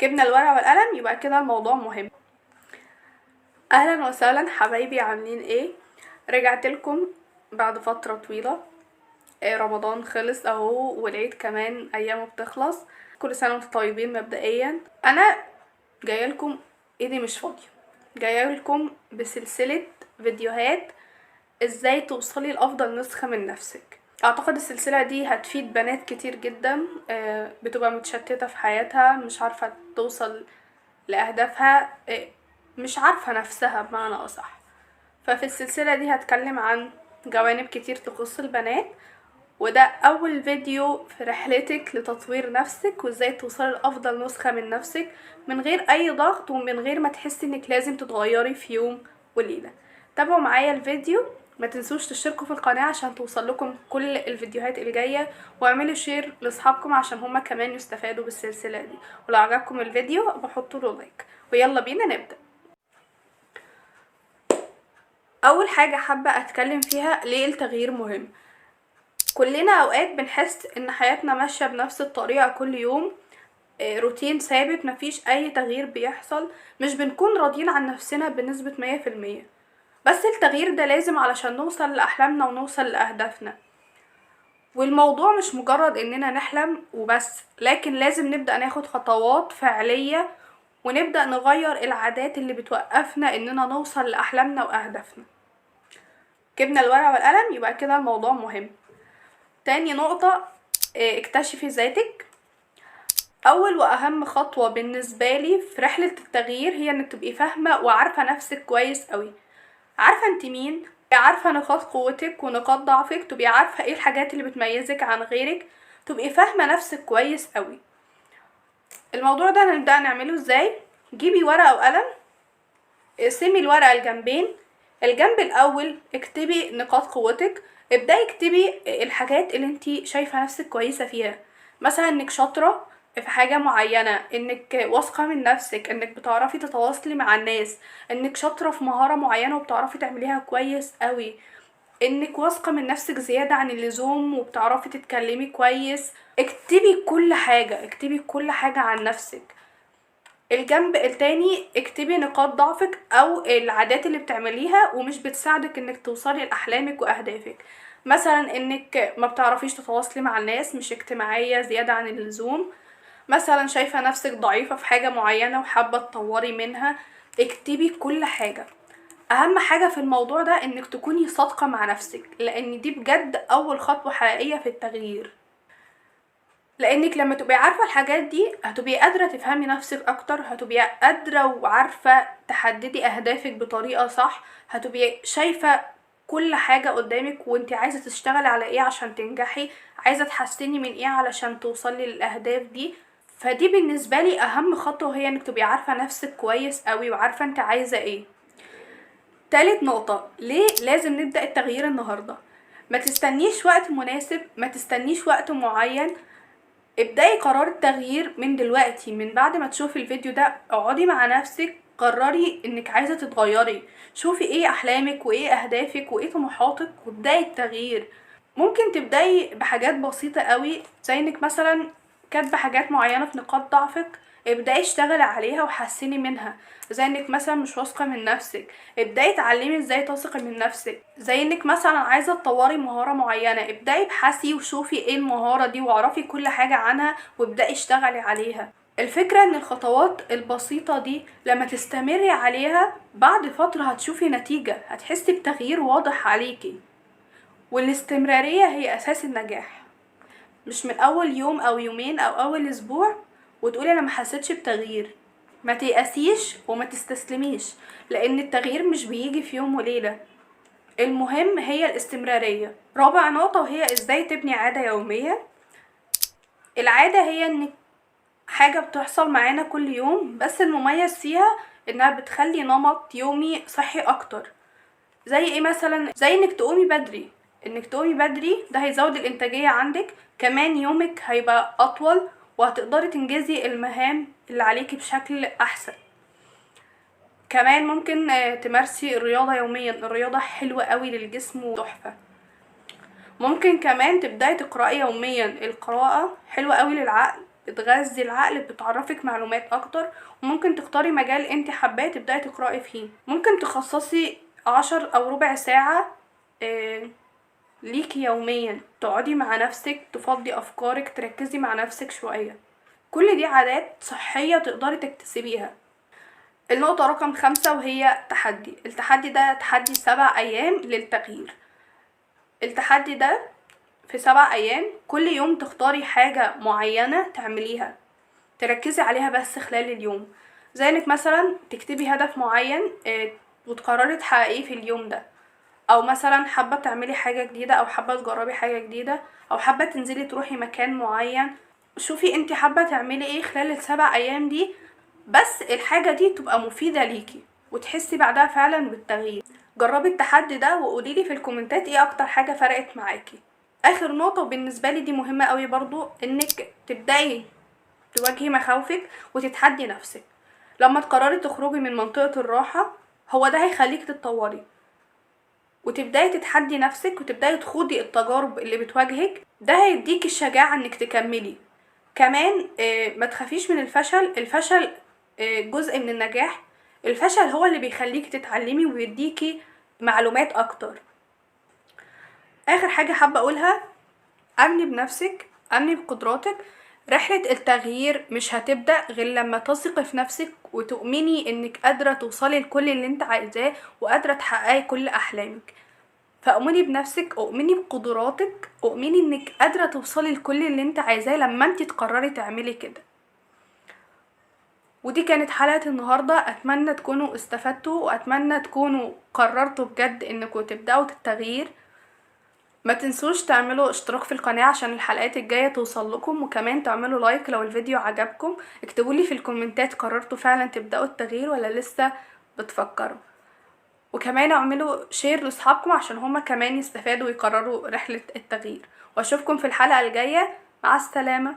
جبنا الورقة والقلم، يبقى كده الموضوع مهم. اهلا وسهلا حبايبي، عاملين ايه؟ رجعت لكم بعد فترة طويلة. رمضان خلص اهو، والعيد كمان ايامه بتخلص. كل سنة وانتم طيبين. مبدئيا انا جاية لكم ايدي مش فاضية، جاية لكم بسلسلة فيديوهات ازاي توصلي لافضل نسخه من نفسك. اعتقد السلسلة دي هتفيد بنات كتير جدا، بتبقى متشتته في حياتها، مش عارفه توصل لاهدافها، مش عارفه نفسها بمعنى اصح. ففي السلسلة دي هتكلم عن جوانب كتير تخص البنات، وده اول فيديو في رحلتك لتطوير نفسك وازاي توصلي لافضل نسخه من نفسك من غير اي ضغط ومن غير ما تحسي انك لازم تتغيري في يوم وليلة. تابعوا معايا الفيديو، ما تنسوش تشتركوا في القناة عشان توصل لكم كل الفيديوهات الجاية، واعملوا share لاصحابكم عشان هما كمان يستفادوا بالسلسلة دي. ولو عجبكم الفيديو بحطوا له like، ويلا بينا نبدا. اول حاجة حابة اتكلم فيها، ليه التغيير مهم؟ كلنا اوقات بنحس ان حياتنا ماشية بنفس الطريقة كل يوم، روتين ثابت، مفيش اي تغيير بيحصل، مش بنكون راضيين عن نفسنا بنسبة 100%. بس التغيير ده لازم علشان نوصل لأحلامنا ونوصل لأهدافنا. والموضوع مش مجرد اننا نحلم وبس، لكن لازم نبدأ ناخد خطوات فعلية ونبدأ نغير العادات اللي بتوقفنا اننا نوصل لأحلامنا وأهدافنا. جبنا الورقة والقلم، يبقى كده الموضوع مهم. تاني نقطة، اكتشفي ذاتك. اول واهم خطوة بالنسبة لي في رحلة التغيير هي انك تبقي فاهمة وعارفة نفسك كويس قوي، عارفة انت مين، عارفة نقاط قوتك ونقاط ضعفك، تبقي عارفة ايه الحاجات اللي بتميزك عن غيرك، تبقي فاهمة نفسك كويس قوي. الموضوع ده هنبدأ نعمله ازاي؟ جيبي ورقة وقلم، اقسمي الورقة لجنبين. الجنب الاول اكتبي نقاط قوتك، ابدأي اكتبي الحاجات اللي انت شايفة نفسك كويسة فيها، مثلا انك شاطرة في حاجة معينة، انك واثقة من نفسك، انك بتعرفي تتواصلي مع الناس، انك شاطرة في مهارة معينة وبتعرفي تعمليها كويس قوي، انك واثقة من نفسك زيادة عن اللزوم وبتعرفي تتكلمي كويس. اكتبي كل حاجة، اكتبي كل حاجة عن نفسك. الجنب التاني اكتبي نقاط ضعفك او العادات اللي بتعمليها ومش بتساعدك انك توصلي لاحلامك واهدافك، مثلا انك ما بتعرفيش تتواصلي مع الناس، مش اجتماعية زيادة عن اللزوم، مثلا شايفة نفسك ضعيفة في حاجة معينة وحابة تطوري منها. اكتبي كل حاجة. اهم حاجة في الموضوع ده انك تكوني صادقة مع نفسك، لان دي بجد اول خطوة حقيقية في التغيير. لانك لما تبقي عارفة الحاجات دي هتبقي قادرة تفهمي نفسك اكتر، هتبقي قادرة وعارفة تحددي اهدافك بطريقة صح، هتبقي شايفة كل حاجة قدامك وانت عايزة تشتغلي على ايه عشان تنجحي، عايزة تحسني من ايه علشان توصلي للاهداف دي. فدي بالنسبة لي اهم خطوة، هي انك تبقي عارفة نفسك كويس قوي وعارفة انت عايزة ايه. تالت نقطة، ليه لازم نبدأ التغيير النهاردة؟ ما تستنيش وقت مناسب، ما تستنيش وقت معين، ابدأي قرار التغيير من دلوقتي، من بعد ما تشوفي الفيديو ده اقعدي مع نفسك، قرري انك عايزة تتغيري، شوفي ايه احلامك وايه اهدافك وايه طموحاتك وابدأي التغيير. ممكن تبدأي بحاجات بسيطة قوي، زي انك مثلا كاتبة حاجات معينة في نقاط ضعفك، ابدأي اشتغلي عليها وحسني منها، زي انك مثلا مش واثقة من نفسك، ابدأي اتعلمي ازاي تثقي من نفسك، زي انك مثلا عايزة تطوري مهارة معينة، ابدأي ابحثي وشوفي ايه المهارة دي واعرفي كل حاجة عنها وابدأي اشتغلي عليها. الفكرة ان الخطوات البسيطة دي لما تستمري عليها بعد فترة هتشوفي نتيجة، هتحسي بتغيير واضح عليكي. والاستمرارية هي اساس النجاح، مش من اول يوم او يومين او اول اسبوع وتقولي انا ما حسيتش بتغيير. ما تيأسيش وما تستسلميش، لان التغيير مش بيجي في يوم وليلة، المهم هي الاستمرارية. رابع نقطة وهي ازاي تبني عادة يومية. العادة هي ان حاجة بتحصل معانا كل يوم، بس المميز فيها انها بتخلي نمط يومي صحي اكتر. زي ايه مثلا؟ زي انك تقومي بدري. انك تقومي بدري ده هيزود الانتاجية عندك، كمان يومك هيبقى اطول وهتقدري تنجزي المهام اللي عليكي بشكل احسن. كمان ممكن تمارسي الرياضة يوميا، الرياضة حلوة قوي للجسم وتحفة. ممكن كمان تبدأي تقرأي يوميا، القراءة حلوة قوي للعقل، بتغذي العقل، بتعرفك معلومات اكتر، وممكن تختاري مجال انت حباه تبداي تقرأي فيه. ممكن تخصصي 10 او ربع ساعة ليكي يوميا، تقعدي مع نفسك، تفضي افكارك، تركزي مع نفسك شوية. كل دي عادات صحية تقدري تكتسبيها. النقطة رقم 5 وهي تحدي. التحدي ده تحدي 7 ايام للتغيير. التحدي ده في 7 ايام كل يوم تختاري حاجة معينة تعمليها، تركزي عليها بس خلال اليوم، زي انك مثلا تكتبي هدف معين وتقرري تحققيه في اليوم ده، او مثلا حابة تعملي حاجة جديدة، او حابة تجربي حاجة جديدة، او حابة تنزلي تروحي مكان معين. شوفي انت حابة تعملي ايه خلال ال7 ايام دي، بس الحاجة دي تبقى مفيدة ليكي وتحسي بعدها فعلا بالتغيير. جربي التحدي ده وقوليلي في الكومنتات ايه اكتر حاجة فرقت معاكي. اخر نقطة وبالنسبة لي دي مهمة قوي برضو، انك تبدأي تواجهي مخاوفك وتتحدي نفسك. لما تقرري تخرجي من منطقة الراحة هو ده هيخليك تتطوري وتبدأي تتحدي نفسك وتبدأي تخوضي التجارب اللي بتواجهك، ده هيديكي الشجاعة انك تكملي. كمان ما تخافيش من الفشل، الفشل جزء من النجاح. الفشل هو اللي بيخليكي تتعلمي ويديكي معلومات اكتر. اخر حاجة حابة اقولها، امني بنفسك، امني بقدراتك. رحلة التغيير مش هتبدأ غير لما تثقي في نفسك وتؤمني انك قادرة توصلي لكل اللي انت عايزاه وقادرة تحققي كل احلامك. فأؤمني بنفسك، أؤمني بقدراتك، أؤمني انك قادرة توصلي لكل اللي انت عايزاه لما انت تقرري تعملي كده. ودي كانت حلقة النهاردة، أتمنى تكونوا استفدتوا وأتمنى تكونوا قررتوا بجد انكم تبدأوا التغيير. ما تنسوش تعملوا اشتراك في القناة عشان الحلقات الجاية توصل لكم، وكمان تعملوا like لو الفيديو عجبكم. اكتبولي في الكومنتات قررتوا فعلا تبدأوا التغيير ولا لسه بتفكروا، وكمان اعملوا share لاصحابكم عشان هما كمان يستفادوا ويقرروا رحلة التغيير. واشوفكم في الحلقة الجاية، مع السلامة.